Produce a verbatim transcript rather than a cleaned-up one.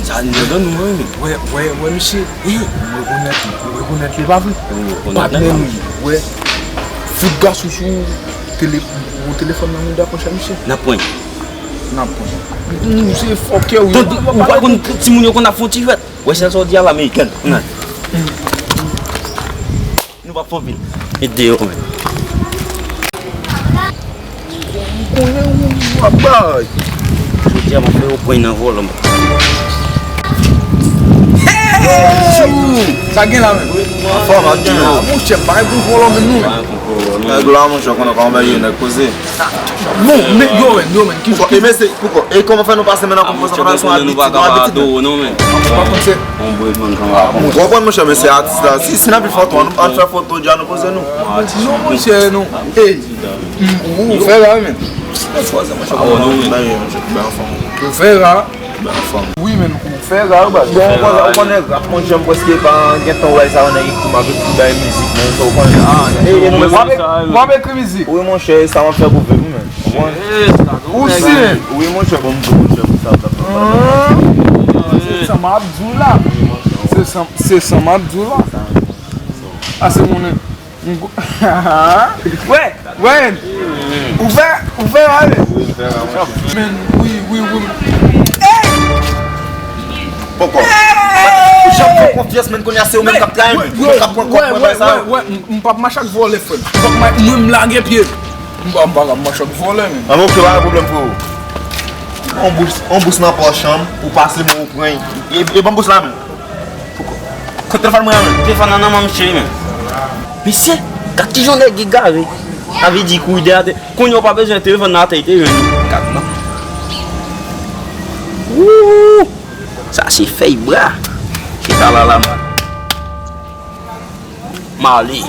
Sa nan dan nou, wi, men. Wè, wè, wè, misye. M rekonèt li, m rekonèt li, pa vre? Patnè nou ye, wè. Fout gason sou tele-, telefòn nan mouda, monchè, misye. N ap pran. N ap pran. Nou se fòkè, wi. Ou pa konn timoun yo konn ap fè yon ti jwèt. Wè, sèl sa w di a la, amerikèn. Nou p ap fè anpil. Ede yo, men. M konnen ou ap bay. Jodi a, m ap fè yo pran nan vòlò, men. Sa gen la, men? Anfòm, ap gen la. Monchè, bagay pou vòlò menm, non, men. Nèg la, monchè, konnen kòman bagay ye, nèg poze. Non, men, yo, men, yo, men, ki, ki, e, men se, poukò? E kòman fè nou pase men nan konpozisyon pandan nou abitid, nou abitid, non, men. Ou pa konn se. Ou konprann, monchè, men se atis la. Si, si n ap fè foto, ann, ann fè foto, dja nou poze nou. Non, monchè, non. Ey, ou, ou fè la, men. Ou fè la. Wi, men ou fè rare, baz. Bon, ou konnen, ou konnen rap, monchè, m prèske pa gen tan wè sa, nèg ki koum avèk pou bay mizik, men sa, ou konnen. Ah, e, e, w ap ek-, w ap ekri mizik? Wi, monchè, e sa m ap fè pou viv, wi, men. Ou konprann? Ou si, men. Wi, monchè, bon, m di w, monchè, pou sa, sa, sa. Se sa m ap di w la. Se sa, se sa m ap di w la. Ase moun. Wè, wè, ou fè, ou fè rare. Men, wi, wi, wi. Poko. Ou janm fè konfyans, men kounye a se ou menm k ap trayi m. Ou k ap pran kòb mwen bay sa yo. Wè, wè, m, m p ap mache ak vòlè, frè m. M p ap ma-, mwen, m lage pye m. M pa, m pa ka mache ak vòlè, men. An, oke, pa gen pwoblèm, freo. On bous, on bous nan pòch an, ou pase mwen, ou pran. E, e ban m bous la, men. Kot telefòn mwen an, men? Telefòn nan nan men m, cheri, men. Mesye, gad kijan nèg egare. Sa vle di kouri dèyè atè. Kounye a w pa bezwen telefòn nan atè, li te jwenn li. Gad non. Wouh! Sa se fèy bra. Chita la, la, man. Male.